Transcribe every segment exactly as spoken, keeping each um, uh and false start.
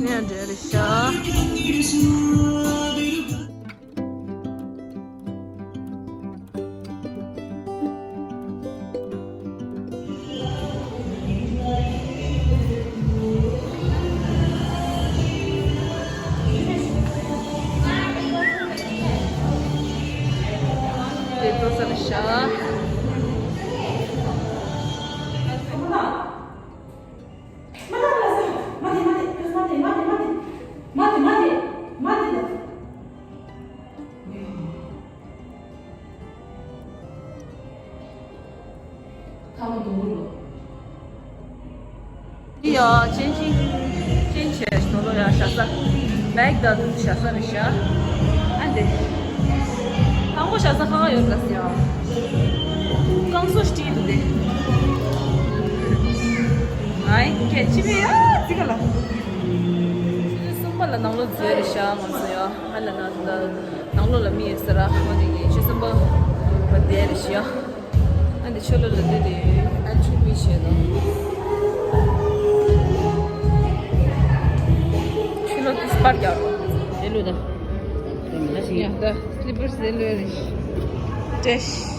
ནས་འབྲེལ་ཤག་དེ་ཚོ་ས་ལ་ཤག་འདི་ཡ་ཅན་ཅིང་ཅན་ཆེ་ཞོ་ལོ་ཡ་ཞ་ས་བེག་ད་དུ་ཞ་ས་རེ་ཤག་ཨ་འདི་དང་པོ་ཞ་ས་ཁ་ཁ་ཡོད་ག་སི་ཡ་ཀང་སོ་སྟི་དུ་དེ་ཨའི་ཁེ་ཅི་བེ་ཡ་ཙི་ག་ལ་གསུམ་པ་ལ་ནང་ལོ་ཛེ་རེ་ཤག་ང་ཚོ་ཡ་ཨ་ལ་ན་ད། ནང་ལོགས་ལ་མི་ཡོད་ས་ར་ཧོ་དེ་གི་ཆུ་སུམ་པ་བ་དེ་རེ་ཤི་ཡ། ཨ་འདི་ཆུ་ལོགས་ལ་དེ་དེ་ཨན་ཆུ་མི་ཤེས་ན། ཆུ་ལོགས་དེ་སྤར་རྒྱག་རོགས། དེ་ལོས་ད། དེ་མི་ལ་ཤི་ཡ། ཡ་ད་སི་ལི་པར་སི་དེ་ལོས་རེ་ཤི། ཏེ་ཤི།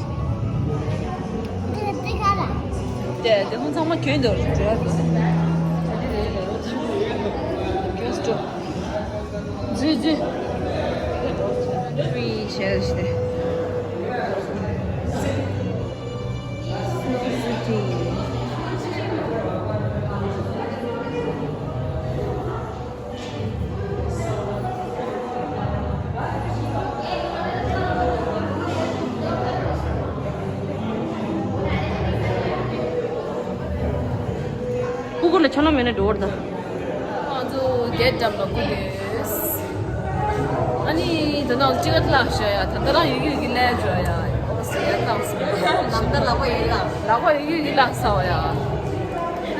དེ་དེ་ཧོན་ཚང་མ་གྱོན་འདུག་རེད་དེ། གྱོན་སྤྲོ། འཛུལ་འཛུལ། Free share ཞིག་དེ། Snow City། ཕྲུ་གུ་ལ་ཆ་ལམ་ཡོད་ན་འགྲོ་བར་ད། ང་ཚོ་གེད་འགྲམ་ལ་སྒུག་ཡོད། ཨ་ནི་ད་ནང་ཅི་ག་ལགས་ཤོག་ཡ། ད་ལྟ་རང་ཡོད་ཡོད་ཀྱི་ལས་འཇོག་ཡ། ཨོ་སི་ཡ་ལགས་སོ། ནམ་ཟླ་ལག་པ་ཡོད་ལགས། ལག་པ་ཡོད་ཡོད་ཀྱི་ལགས་སོ་ཡ། ཨ་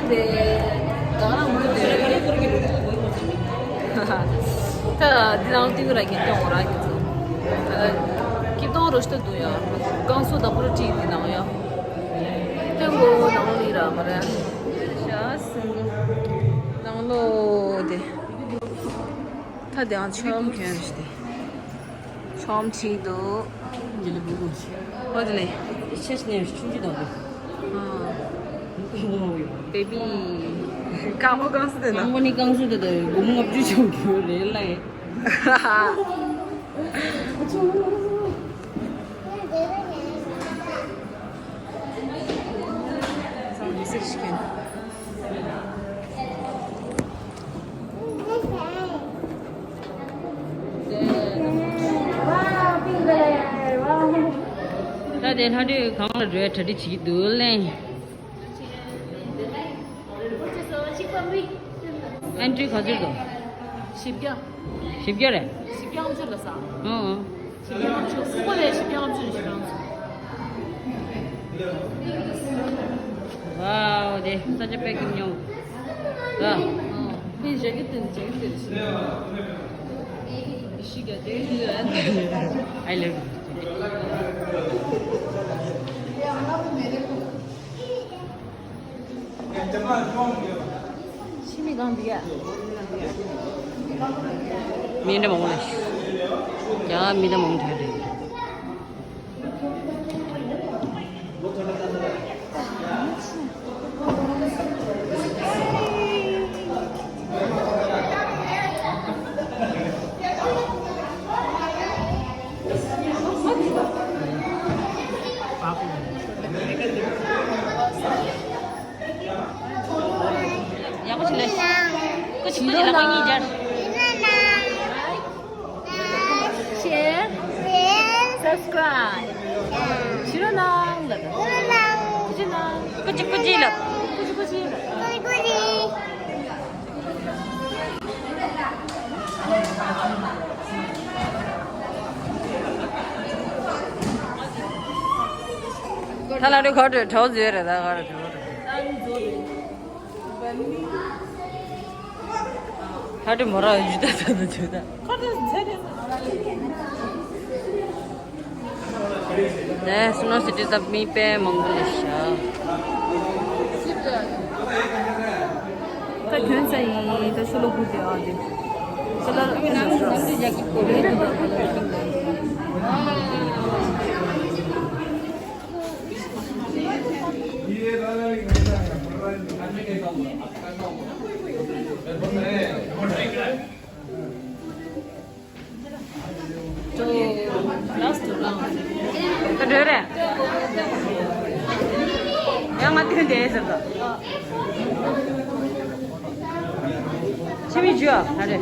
དེ་ད་རང་མུ་དེ། ད་འདི་ནང་ཏིང་ར་གི་སྟོང་ར་གི་ཚོ། ཀི་སྟོང་རོ་ཤྟ་དུ་ཡ། ཀང་སོ་ད་པུ་ར་ཏི་འདི་ནང་ཡ། ཏེ་གོ་ནང་ལི་ར་མ་ར། ཤ་སུ། ནང་ལོ་དེ། ད་དེའང་ཆོམ་གྱོན་རེད་དེ། ཆོམ་ཁྲིད་འདུག་འདི་ལ་བུ་བུ། ཨོ་དེ་ལས། ཆེས་ནས་ཆུང་ཆུང་དང་དེ། ཨ། བེ་བི། རྐང་པ་རྐང་སུ་དེ་ན། རྐང་པ་ནི་རྐང་སུ་དེ་དང་སྒོར་མོ་ལྔ་བཅུ་ཆོམ་གྱོན་རེད་ལ་ཡེ། ད་དེ་ལྷ་འདྲེ་གང་ལ་འགྲོའི་གྲ་སྒྲིག་བྱེད་ཀྱི་འདུག་ལེ། ཨན་ཊི་ག་ཚོད་འདུག་བཞི་བརྒྱ། བཞི་བརྒྱ་རེད། བཞི་བརྒྱ་ལྔ་བཅུ་ལ་ས། ཨང་། བཞི་བརྒྱ་ལྔ་བཅུ། སྐུ་ལས་བཞི་བརྒྱ་ལྔ་བཅུ་ནས་བཞི་བརྒྱ་ལྔ་བཅུ། ཝའོ་དེ་ས་ཆ་དཔེ་སྐྱིད་ཉོ། ཨ། ཨང་། དེ་ཞག་གི་དེ་ཞག་གི་དེ་ཞི་རྒྱ་དེ་ཞི་རྒྱ། I love you. ཕྱི་མི་གང་འདུག་ཡ། མི་འདྲ་མང་པོ་ལ། ཡ་མི་འདྲ་མང་པོ་ཐོན་རེད། ཡག་པོ་ཞིག་ལས། ཀུ་ཅི་ཀུ་ཅི་ལག་པ་གཉིས་སྦྱར། Share, subscribe. ཕྱི་རོལ་ནང་ལ། ཕྱི་ནང་། ཀུ་ཅི་ཀུ་ཅི་ལབ། ཀུ་ཅི་ཀུ་ཅི་ལབ། ཀུ་ཅི་ཀུ་ཅི། ད་ལ་རེ་ག་རེ་གྲོགས་ཟེར་རེད། ད་ག་རེ་གྲོགས་རེད། ཧ་དེ་མོ་ར་ཡུ་ད་ད་ད་ད། ནས་སི་ནོ་སི་ཊི་ས་མི་དཔེ་མང་པོ་ལས་ཤག་ད་གྱོན་ས་ཡིན། ད་ཤོ་ལོ་ཀ་དེ་ཨ་དེ། ཤོ་ལོ་ཀ་ནང་དུ་ཡག་གི་གོ་རེད། ད་འགྲོ་རེད། ཡང་ང་དེ་འདྲ་ཟེར་ད། ཕྱི་མི་འཇུ་ཨ་ཧ་རེ།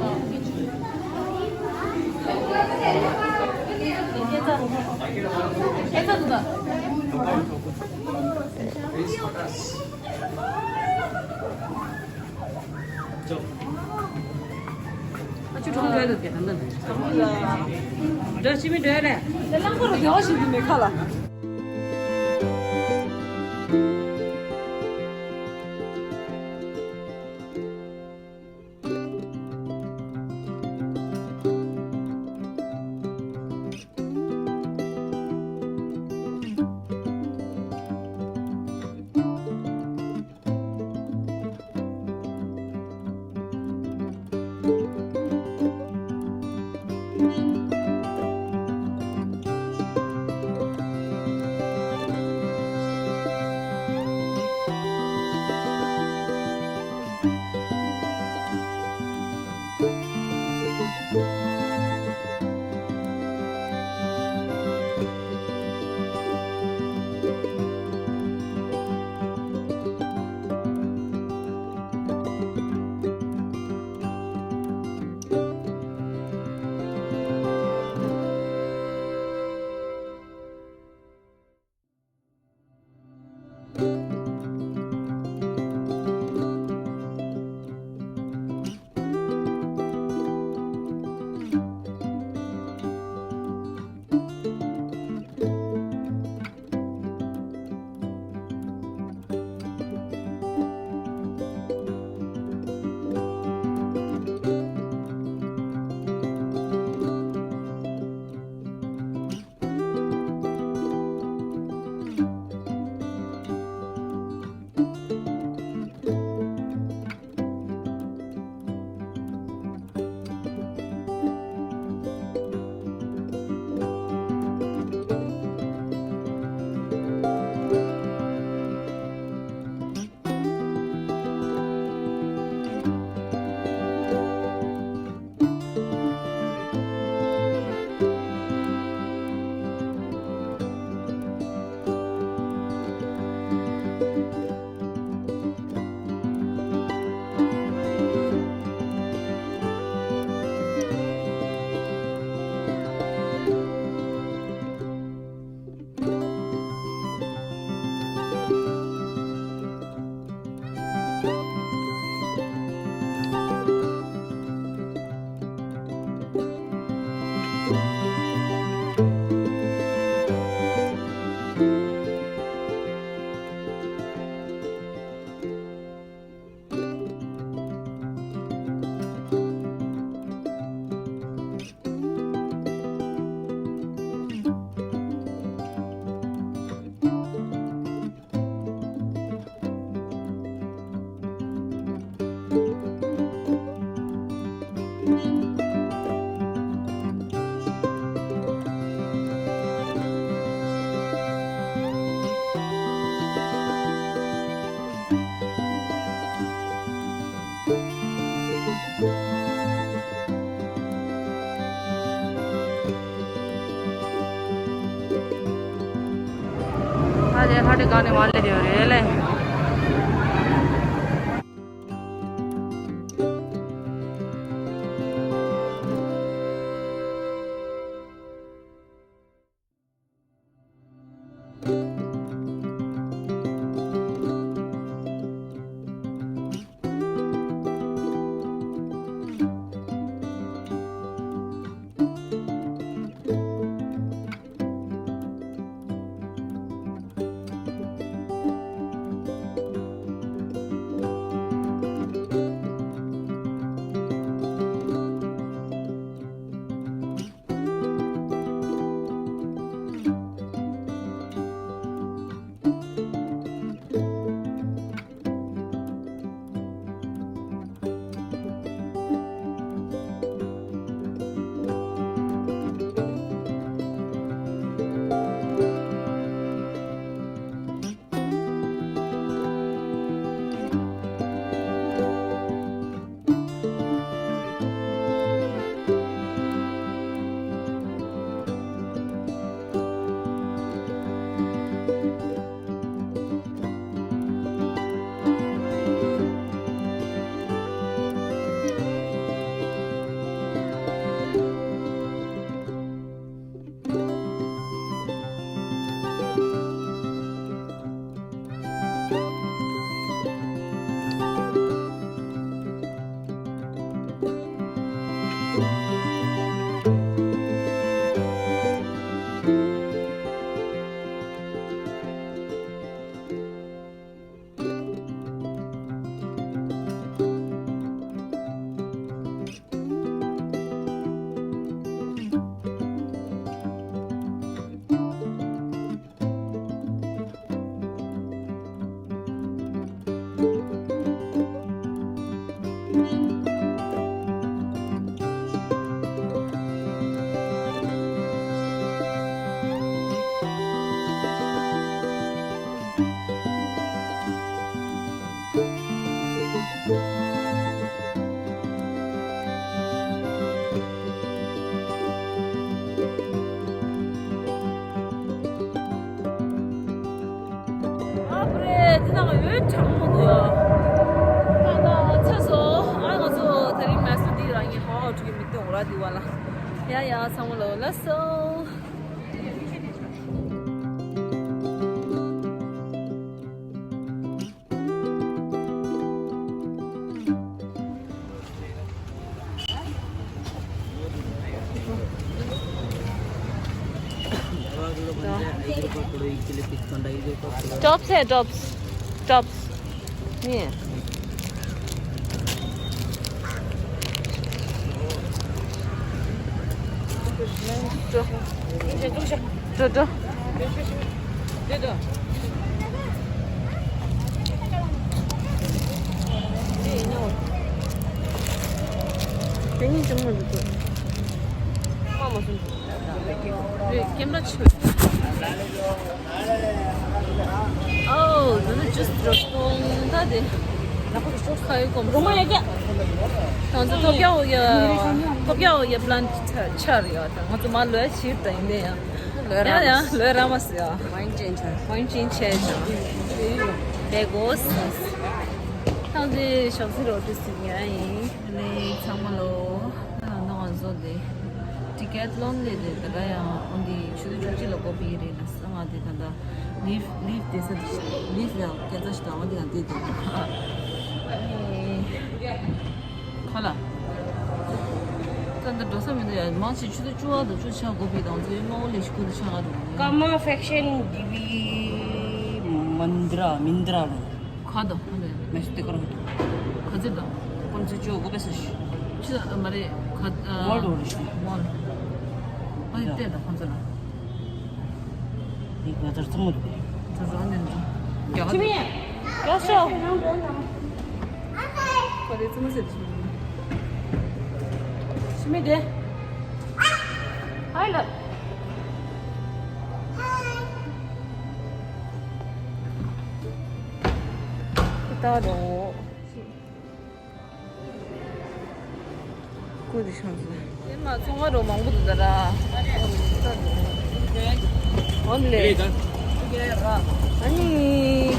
ཨ་ཅུ་ཁྲོམ་འགྲོ་ཡ་འདུག་གས། ད་ལྟ་འགྲོ། ཕྱི་མི་འགྲོ་ཡ་རེད། དེ་རླངས་འཁོར་རུ་བདེ་བ་ཞིག་འདུག་མེ་ཁ་ལ། ཨ་ལེ་ཧ་དེ་ག་ནས་མ་ལེ་དེ་རེད་ལེ། ཨ་ཁུ་རེ། དེ་ནང་འོད་གྲང་མོ་འདུག་ཡ། ད་ད་ཚ་སོ། ཨ་ང་ཚོ་དེ་རིང་མལ་ས་འདི་རང་གི་ཧོ་ཧོ་ཁྲུ་གི་མི་སྟོན་འོ་ར་འདི་བ་ལ། ཡ་ཡ་ཚང་མ་ལོ་ལ་སོ། टॉप्स है, tops. Tops. नहीं है। ཨོ། འདི་ནི་ཇུས་འགྲོ་སོང་། ད་དེ་ཁ་ཡོད་གོམས་སོང་། ང་ཚོ་ཐོབ་རྒྱག་འོ་ཡ། ཐོབ་རྒྱག་འོ་ཡ་པི་ལན་ཆར་ཡོད། ད་ང་ཚོ་མ་ལོས་བྱིས་ད་ཡིན་ནས་ཡང་། ལོས་ར་ཡ་ཡ་མ་ལོས་ར་མ་སི་ཡ། ཝའིན་ཅིན་ཆར། ཝའིན་ཅིན་ཆར་ཅང་། ལེ་གོ་སི། ཐང་ཅི་ཞོགས་སི་རོ་ཏི་སི་ཉ་ཡིན། ནས་ཚང་མ་ལོ། ད་ནང་བཟོ་དེ། ཏི་ཀེ་ཐི་ལོན་ལས་དེ་ད་ག་ཡང་འོན་ཏེ་ཆུ་ཚོད་བཅུ་གཅིག་ལ་སྒོ་ཕྱེ་གི་རེད་ལ། ང་དེ་ད་ལྟ་ལིབ་ལིབ་དེ་ས་ལིབ་ཡང་སྐད་ཆ་ཞིག་དང་འོན་ཏེ་ཡང་དེ་དེ། ཁ་ལ། ད་ལྟ་འགྲོ་ས་མི་འདུག་ཡ། མང་ཆེ་ཆུ་ཚོད་བཅུ་པ་དང་བཅུ་ཆ་སྒོ་ཕྱེ་དང་ཚོད་མ་འོ་ལས་ཤི་ཁུལ་དུ་ཆགས་ཀ་འདུག་ཀ་མ་ཧྥེག་ཤན་དི་བི་མན་དྲ་མིན་དྲ་ལོ། ཁ་དང་ཁ་ལས། མེ་སུ་ཏི་ཀར། ཁ་ཚིག་དང་། ཁོང་ཚོ་ཅོ་གོ་པེ་སོ་ཤི། ཅི་ལ་མ་རེད། ཁ་ཨ། མོལ་རོ་རེ་ཤི། མོལ། ཨ་ཡི་ཏེ་དང་ཁོང་ཚོ་ལ། ཡིག་ང་ཚར་ཙམ་མོ་རེད། ཚོ་ཚོ་ཨ་ནེ་ཚོ། རྒྱ་གར། ཅི་མི་ཡ། རྒྱ་ཤོ། ཁོ་རེ་ཙམ་མོ་ཟེར་ཅི་མི་དེ། ཧའི་ལ། ད་རོ། ཀུ་དི་ཤང་ཟེར། དེ་མ་ཚོང་བ་རོ་མང་པོ་འདུག་ད་ར། འོན་ལེ། ཨ་ནི་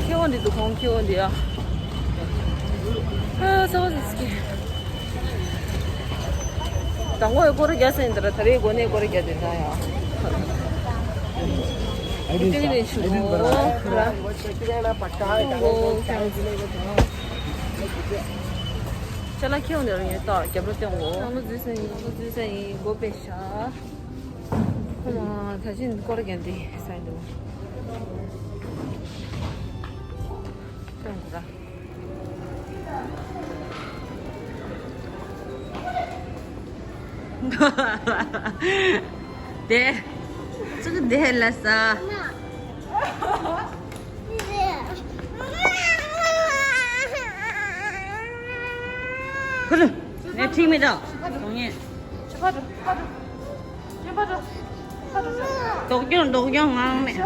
ཁེ་བོ་འདི་འདུག་ཁོང་ཁེ་བོ་འདི་ཡ། ཨ་ས་བ་ཟིག་གི། དང་པོ་ཡི་སྐོར་རྒྱག་ས་ཡིན་ད་ར། ད་རེས་གོ་གནས་སྐོར་རྒྱག་དེ་ད་ཡ། ཨ་ཏིང་རེ་ཞུ་རོ། ཅ་ལག་ཁྱེར་འོང་ནས་རང་ཡོད་ཏོ། རྒྱབ་རོ་སྟོན་གོ། ནང་ལོ་འཛུལ་ས་ཡིན། ནང་ལོ་འཛུལ་ས་ཡིན། སྒོ་ཕྱེ་ཤག་ཁོ་མ་ད་ཅིན་སྐོར་རྒྱག་འདི་ས་ཡིན་འདུག་སྟོན་གོ་ར། དེ། ཅིག་དེ་ལ་ས། ཁུ་ལུ། ངས་ཁྲིད་མི་འདུག་གདོང་ཡིན། སྡུག་གྱོང་སྡུག་གྱོང་ངང་མེད།